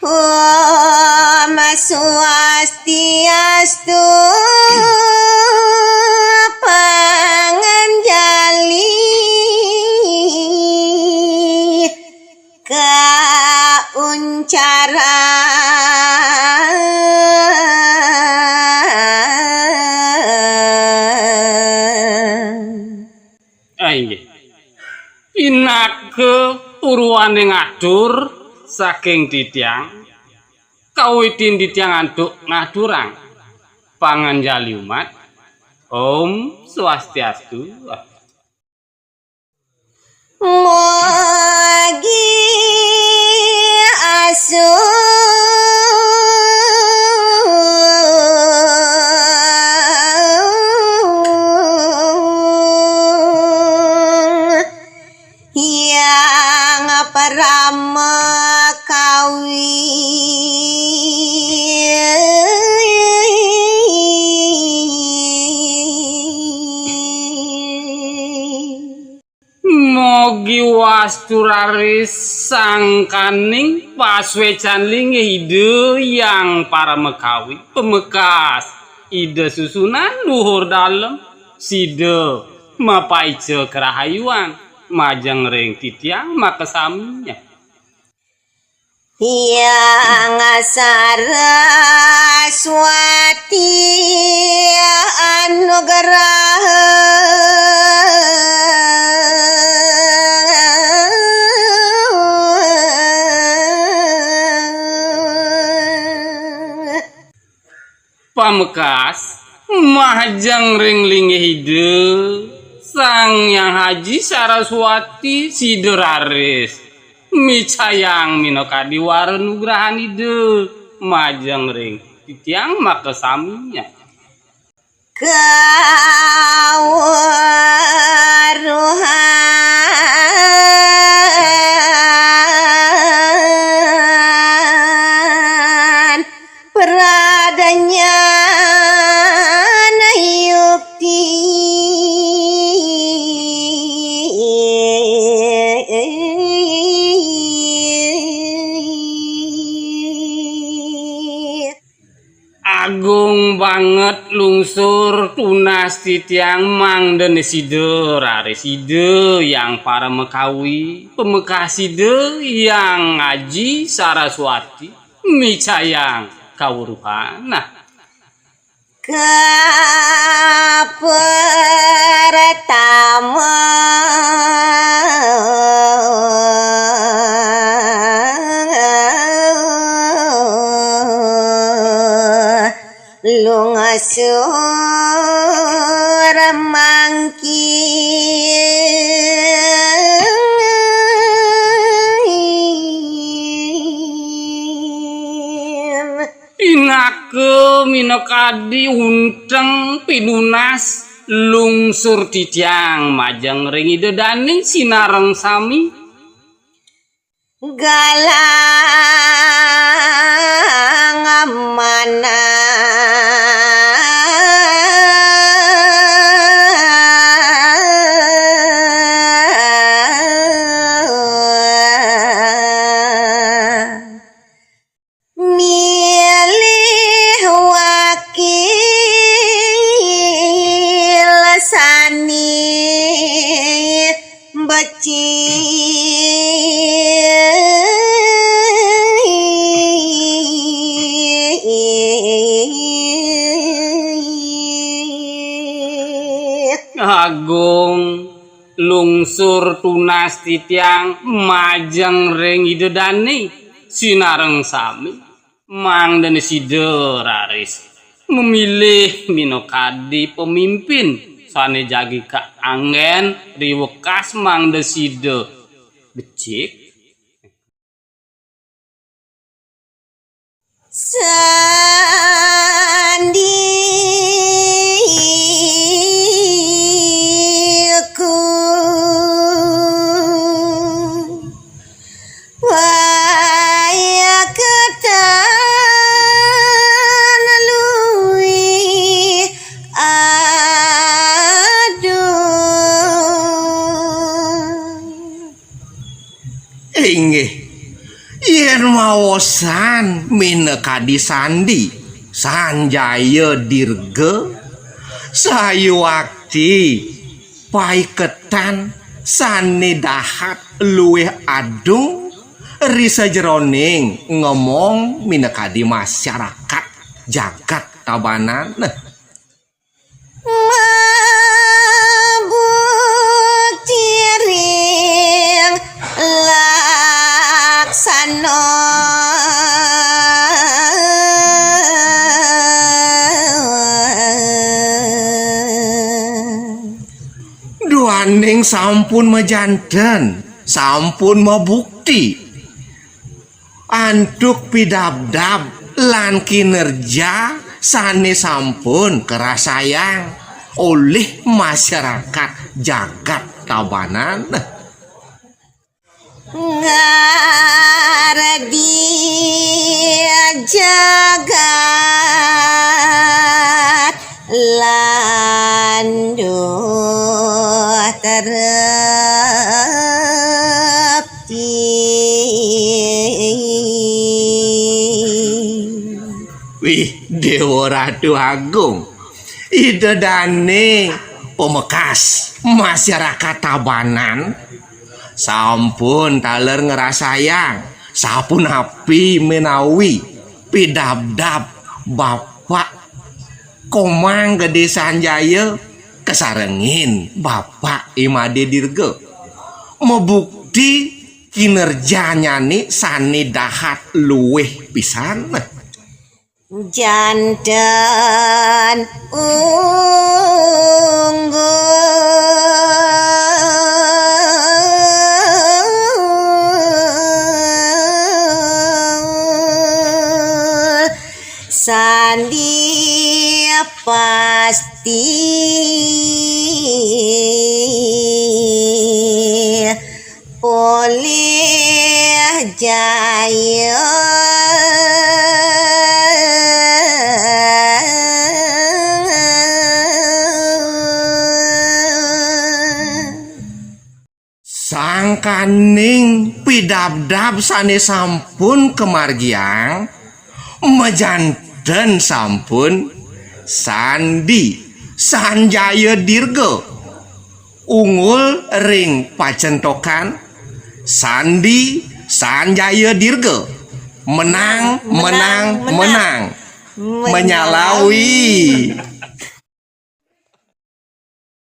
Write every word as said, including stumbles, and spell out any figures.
Om Swastiastu, panganjali kauncara. Ah, inggih. Pinaka purwaning atur saking titiang, kawitin titiang antuk ngaturang panganjali umat. Om Swastiastu. Mugi asung Hyang Parama Kawi. Mogi wastu raris sangkaning pasuecan linggih Ida Hyang Parama Kawi, pamekas Ida susunan luhur dalem, sida mapaica karahayuan majeng ring titiang makasami. Hyang Saraswati anugraha. Pamekas, majeng ring linggih Ida Sang Hyang Haji Saraswati sida raris micayang minakadi wara nugrahan Ida majeng ring titiang makasami. Kawruhan pradanyana yukti. Agung banget lungsur tunas titiang mangda sida raris Ida Hyang Parama Kawi, pamekas Ida Hyang Aji Saraswati micayang kawruhan. Nah, kapertama lungsur mangkin. Pinaka minakadi unteng pinunas lungsur titiang majeng ring Ida Dané sinareng sami. Galang manah. Milih wakil sané becik. Agung lungsur tunas titiang majeng ring Ida Dané sinareng sami. Mangdané sida raris memilih minakadi pemimpin sané jagi kaanggén riwekas mangda sida becik. Sandiku wayah ketan luwih aduh. Inggih. Yén maosan minakadi Sandi, Sanjaya Dirga, sayuakti paiketan sané dahat luwih adung ri sajeroning ngemong minakadi masyarakat jagat Tabanan. Nah, mabutiring laksana. Duaning sampun majanten, sampun mabukti antuk pidabdab lan kinerja sané sampun karasayang olih masyarakat jagat Tabanan. Ngardi jagat landuh terepti. Wih, Déwa Ratu Agung, Ida dané pamekas masyarakat Tabanan sampun taler ngrasayang sapunapi ménawi pidabdab Bapak Komang Gedé Sanjaya kasarengin Bapak I Madé Dirga. Mabukti kinerjanyané sané dahat luwih pisan. Janten unggul, Sandi pasti polih jaya. Sangkaning pidabdab sané sampun kamargiang, majanten sampun Sandi Sanjaya Dirga unggul ring pacentokan. Sandi Sanjaya Dirga menang, menang, menang, menang. Menyalawi.